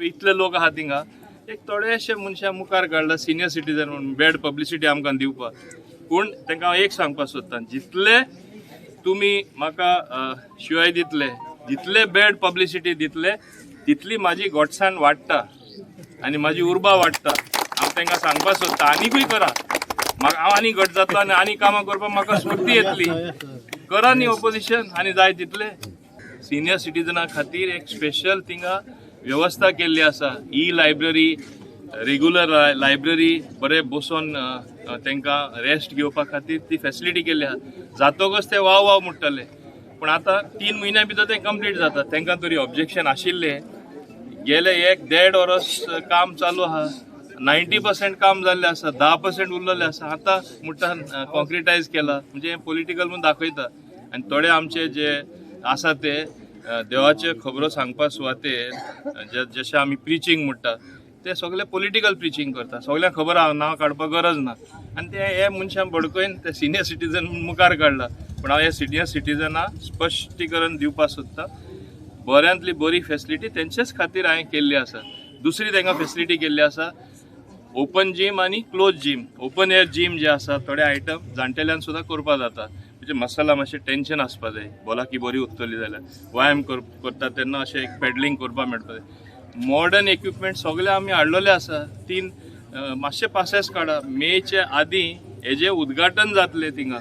इतले लोक आहा थिंगा, एक थोडेशे मनशां मुखार काडला सिनियर सिटीजन म्हणून बॅड पब्लिसिटी आमकां दिवपाक. पूण तांकां हांव एक सांगपाक सोदतां, जितले तुमी म्हाका शिवाय दितले, जितले बॅड पब्लिसिटी दितले, तितली म्हाजी गोटसाण वाडटा आनी म्हाजी उर्बा वाडटा. हांव तांकां सांगपाक सोदतां, आनिकूय करा, म्हाका हांव आनी घट जातलो आनी आनी कामां करपाक म्हाका स्फूर्ती येतली. करा न्ही ओपोजिशन आनी जाय तितले. सिनियर सिटीजना खातीर एक स्पेशल थिंगा वेवस्था केल्ली आसा. ई लायब्ररी, रेगुलर लायब्ररी, बरें बसोन तांकां रेस्ट घेवपा खातीर ती फेसिलिटी केल्ली आसा. जातकच ते वाव वाव म्हणटले, पूण आतां 3 म्हयन्या भितर तें कंप्लीट जाता. तांकां तरी ऑब्जेक्शन आशिल्लें, गेले एक देड वरस काम चालू आहा, 90% काम जाल्लें आसा, 10% उरलेलें आसा. आतां म्हणटा कॉन्क्रिटायज केला, म्हणजे पॉलिटिकल म्हणून दाखयता. आनी थोडे आमचे जे आसा ते देवाच्यो खबरो सांगपा सुवातेर, जशें आमी प्रिचींग म्हणटा, ते सगळे पॉलिटिकल प्रिचींग करता. सगळ्यांक खबर आहा, नांव काडपाक गरज ना. आनी ते हे मनशां बडकयन ते सिनियर सिटीजन मुखार काडला. पूण हांव हे सिनियर सिटीजनाक स्पश्टीकरण दिवपाक सोदतां, बऱ्यांतली बरी फेसिलिटी तेंचेच खातीर हांवें केल्ली आसा. दुसरी तांकां फेसिलिटी केल्ली आसा, ओपन जीम आनी close gym. Open air gym जे आसा, थोडे आयटम जाणटेल्यान सुद्दां करपाक जाता. म्हणजे मसाला मातशें टेंशन आसपा जाय, भलायकी बरी उरतली जाल्यार व्यायाम करता तेन्ना अशें एक पेडलिंग करपाक मेळपा जाय. मॉडर्न इक्विपमेंट सगळे आमी हाडलेले आसा. तीन मातशे पासेस काडा, मेचे आदीं हेजें उद्घाटन जातलें थिंगा.